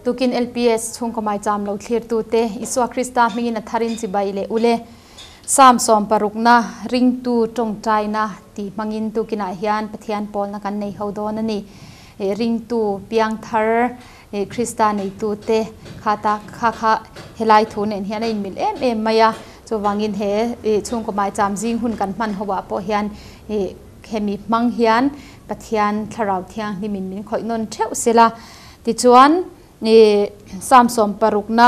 Tukin LPS chhungkaw maicham lo thlirtute Isua Krista hmingin a tharin chibai leh ule. Psalm sawmparukna ringtu tawngtaina tih hmangin tukinah hian Pathian pawlna kan nei ho dawn a ni. Ringtu piangthar Krista neitute kha ta kha kha helai thu nen hian a inmil em em mai a. Chuvangin he chhungkaw maicham zing hun kan hman ho ah pawh hian hemi hmang hian Pathian Thlarau Thianghlimin min khawih nawn theuh sela. Tichuan Psalm sawmparukna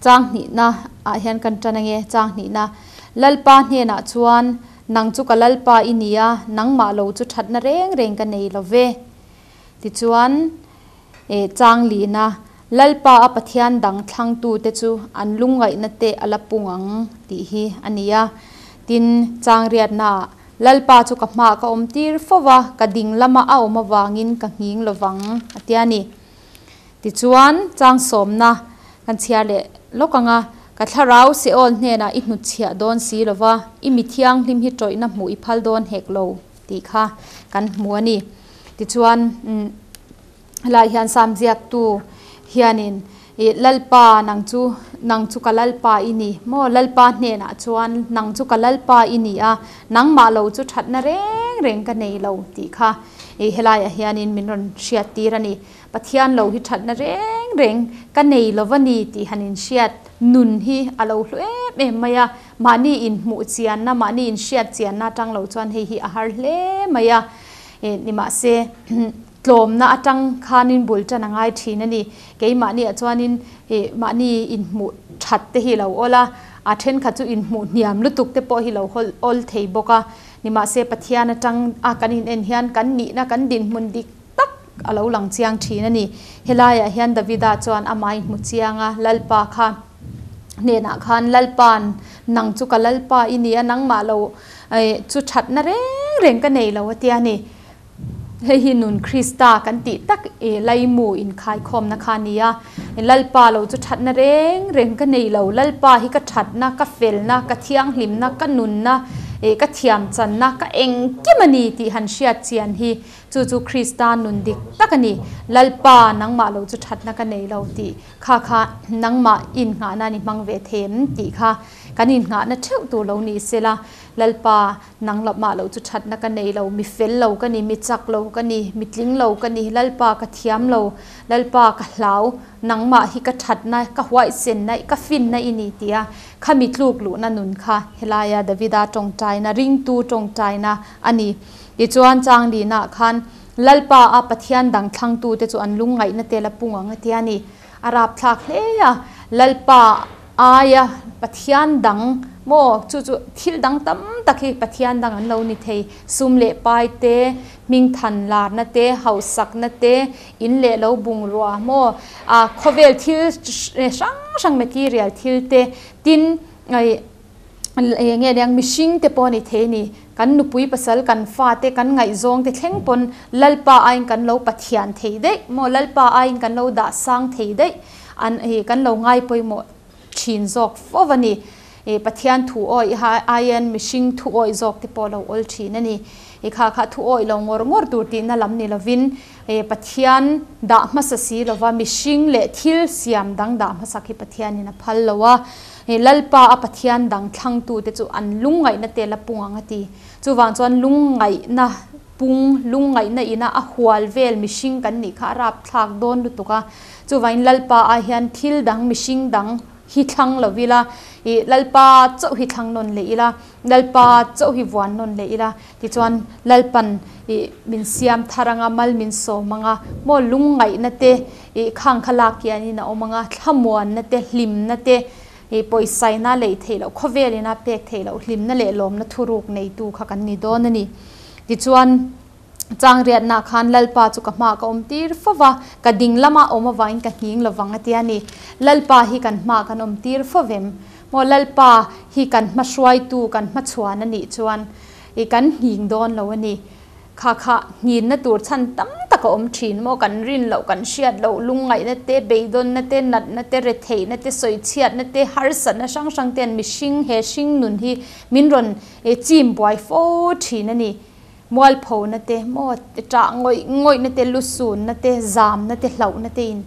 chang hnihna ah hian kan tan ange, chang hnihna Lalpa hnenah chuan nang chu ka Lalpa i ni a, nangmah lo chu thatna reng reng ka nei lo ve. Tichuan chang lihna Lalpa a Pathian dang thlangtute chu an lungngaihna te a la pung ang tih hi a ni a. Tin, chang riatnaah, Lalpa chu ka hmaah ka awm tir fo va, ka ding lama a awm avangin ka nghing lo vang, a ti a ni. Tichuan, chang sawmna kan chhiar leh lawk ang a, Ka thlarau Seol hnenah i hnutchhiah dawn si lo va, i mi thianghlim hi tawihna hmuh i phal dawn hek lo, tih kha kan hmu a ni. Tichuan, Helai hian Sam ziaktu hianin ih Lalpa nang chu nang chu ka Lalpa i ni maw Lalpa hnenah chuan nang chu ka Lalpa i ni a nangmah lo chu thatna reng reng ka nei lo tih kha ih helaiah hianin min rawn hriat tir a ni. Pathian lo hi thatna reng reng ka nei lo va ni tih han inhriat nun hi a lo hlu em em mai a, mahni inhmuh chianna mahni inhriat chianna atang lo chuan hei hi a har hle mai a ih nimahse Tlawmna atang khanin bul tan a ngai thin a ni. Keimahniah chuanin ih mahni inhmuh that te hi lo awl a, a thenkhat chu inhmuh hniam lutuk te pawh hi lo hawl awl thei bawk a. Nimahse Pathian atang a kan in en hian kan nihna kan dinhmun dik tak a lo lang chiang thin a ni. Helaiah hian Davida chuan amah inhmu chiang a, Lalpa kha hnenah khan Lalpa'n nang chu ka Lalpa i ni a, nangmah lo chu thatna reng reng ka nei lo a tia ni. Hei hi nun Krista kan tih tak i laimu inkhaikhawmna kha a ni a. Lalpa lo chu thatna reng reng ka nei lo. Lalpa hi ka thatna, ka felna, ka thianghlimna, ka nunna, ka thiamchanna, ka engkim a ni tih han hriat chian hi chu chu Krista nun dik tak a ni. Lalpa nangmah lo chu thatna ka nei lo tih kha kha nangmah innghahna ni hmang ve thei em tih kha kan innghahna theuh tur lo ni sela. Lalpa Nang lah mah lo chu thatna ka nei lo, mi fel lo ka ni, mi chak lo ka ni, mi tling lo ka ni, Lalpa ka thiam lo, Lalpa ka hlau, nangmah hi ka thatna, ka huaihsenna, ka finna i ni tia khami tluk luhna nun kha helaia Davida tawngtaina, ringtu tawngtaina a ni. Tichuan Changlina khan Lalpa a Pathian dang thlangtute chu an lungngaihna te la pung ang a ti a ni. A rapthlak hle a, Lalpa aia Pathian dang maw chu chu thil dang tam tak hi Pathian dang an lo ni thei, sum leh pai te, hming than larna te, hauhsakna te, in leh lo bungrua maw ah khawvel thil hrang hrang material thil te tin eng nge niang mihring te pawh a ni thei a ni, kan nupui pasal kan fa te kan ngaihzawng te thleng pawn Lalpa aiin kan lo Pathian thei daih maw Lalpa aiin kan lo dah sang thei daih an ih kan lo ngai pawimawh thin zawk fo a ni. Ih Pathian thu awih aiin mihring thu awih zawk te pawh lo awl thin a ni. Ih kha kha thu awih lo ngawr ngawr tur tihna lam ni lovin ih Pathian dah hmasa si lova mihring leh thil siam dang dah hmasak hi Pathianin a phal lo a. Ih Lalpa a Pathian dang thlangtute chu an lungngaihna te la pung ang a ti. Chuvang chuan lungngaihna pung lungngaihna ina a hual vel mihring kan nih kha a rapthlak dawn lutuk a. Chuvangin Lalpa ah hian thil dang mihring dang hi thlang lo ila, ih Lalpa chauh hi thlang nawn leh ila, Lalpa chauh hi vuan nawn leh ila, tichuan Lalpan ih min siam thar anga, mal min sawm anga, maw lungngaihna te ih khang kha lak kianin a awm anga, thlamuanna te, hlimna te, ih pawisaina lei theih loh, khawvelina pek theih loh hlimna leh lawmna thuruk neitu kha kan ni dawn a ni. Tichuan. Changriatna khan Lalpa chu ka hmaah ka awm tir fo va, ka ding lama awm avangin ka nghing lo vang a ti a ni. Lalpa hi kan hmaah kan awm tir fo vem? Maw Lalpa hi kan hma hruaitu, kan hma chhuan a nih chuan i kan nghing dawn lo a ni. Kha kha nghinna tur chhan tam tak a awm thin maw? Kan rin loh, kan hriat loh, lungngaihna te, beidawnna te, natna te, retheihna te, sawichhiatna te, harsatna hrang hrang ten mihring he hring nun hi min rawn chim buai fo thin a ni. Mualphona te, maw ṭah ngawih ngawihna te, lusunna te, zamna te, hlauhna te in.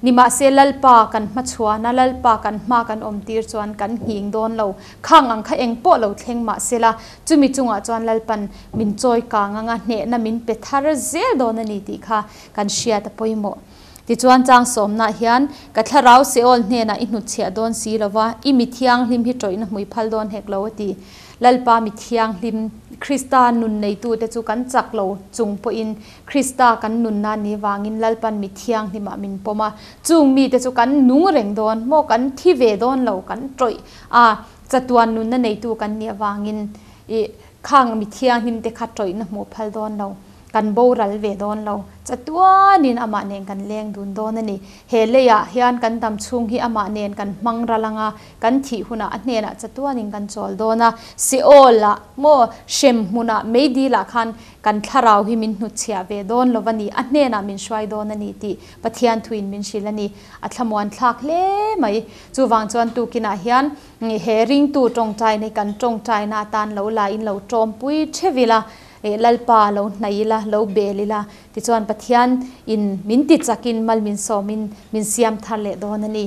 Nimahse Lalpa kan hmachhuan a, Lalpa kan hma kan awm tir chuan kan nghing dawn lo. Khang ang kha eng pawh lo thleng mahsela, chumi chungah chuan Lalpan min chawi kang anga hnehna min pe thar zel dawn a ni tih kha kan hriat a pawimawh. Tichuan chang sawmnaah hian, Ka thlarau Seol hnenah i hnutchhiah dawn si lo va, i mi thianghlim hi tawihna hmui phal dawn hek lo, a ti. Lalpa mi thianghlim, Krista nun neitute chu kan chak lo chung pawhin Krista kan nunna ni vangin Lalpan mi thianghlimah min pawm a, chung mite chu kan nung reng dawn maw, kan thi ve dawn lo, kan tawih a, chatuan nunna neitu kan nih avangin i khang mi thianghlimte kha tawihna hmuh phal dawn lo. Kan boral ve dawn lo. Chatuanin amah nen kan leng dun dawn a ni. He leiah hian kan dam chhung hi amah nen kan hmang ral ang a, kan thih hunah a hnenah chatuanin kan chawl dawn a. Seol-ah maw, hrem hmunah, meidilah khan kan thlarau hi min hnutchhiah ve dawn lo va ni, a hnenah min hruai dawn a ni tih Pathian thuin min hrilh a ni. A thlamuan thlak hle mai. Chuvang chuan tukinah hian he ringtu tawngtaina hi kan tawngtaina atan lo la in lo tawmpui theuh ila. Eh Lalpa lo hnaih ila, lo bel ila, tichuan Pathian in min ti chakin mal min sawmin min siam thar leh dawn a ni.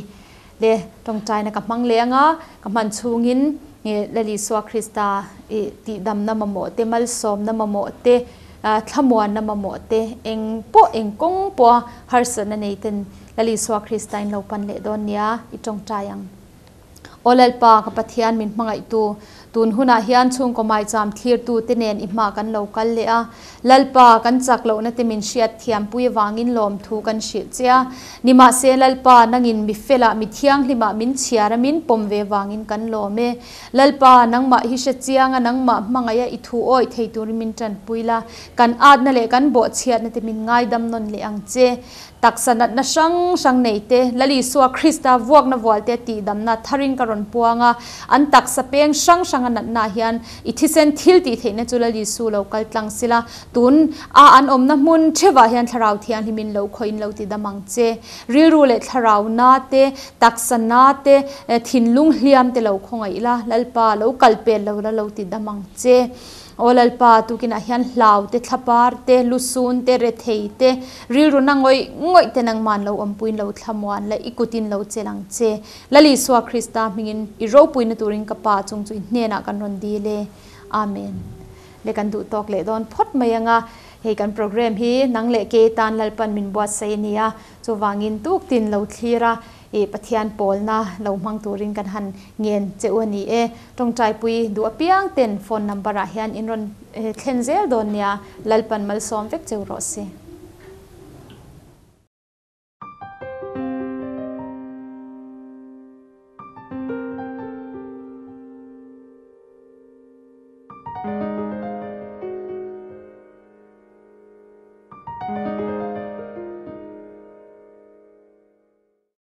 Le tawngtaina ka hmang leh anga, ka hman chhungin Lal Isua Krista i tihdamna mamawh te, malsawmna mamawh te, thlamuanna mamawh te, eng pawh eng kawng pawha harsatna nei ten Lal Isua Krista in lo pan leh dawn nia i tawngtai ang. Aw Lalpa, ka Pathian min hmangaihtu, tun hunah hian chhungkaw maicham thlirtute nen i hma kan lo kal leh a. Lalpa, kan chak lohna te min hriat thiampui avangin lawmthu kan hrilh che a. Nimahse, Lalpa, nangin mi felah, mi thianghlimah min chhiar a, min pawm ve vangin kan lawm e. Lalpa, nangmah hi hre chiang a, nangmah hmangaih a, i thu awih thei turin min tanpui la. Kan atna leh kan bawhchhiatna te min ngaidam nawn leh ang che. Taksa natna hrang hrang nei te, Lal Isua Krista vuakna vual te tihdamna tharin ka rawn puang a, an taksa peng hrang hranga natna hian i thisen thil tih theihna chu Lal Isu lo kal tlang sila, tun a an awmna hmun thevah hian Thlarau Thianghlimin lo khawih in lo ti dam ang che. Rilru leh thlarau na te, taksa na te, thinlung hliam te lo khawngaih la, Lalpa lo kal pel lo la lo ti dam ang che. Aw Lalpa, tukinah hian hlau te, thlapar te, lusun te, rethei te, rilru na ngawih ngawih te nangman lo awmpuiin lo thlamuan la, i kutin lo chelh ang che. Lal Isua Krista hmingin i ropuina turin ka Pa chung chu i hnenah kan rawn dil e. Amen. Le kan duh tawk leh dawn phawt mai anga, hei kan program hi nang leh kei tan Lalpan min buatsaih a ni a, chuvangin tuktin lo thlir a, I Pathian pawlna lo hmang turin kan han ngen che u a ni e. Tawngtaipui duh apiang ten phone number ah hian in rawn thlen zel dawn nia, Lalpan malsawm vek cheu rawh se.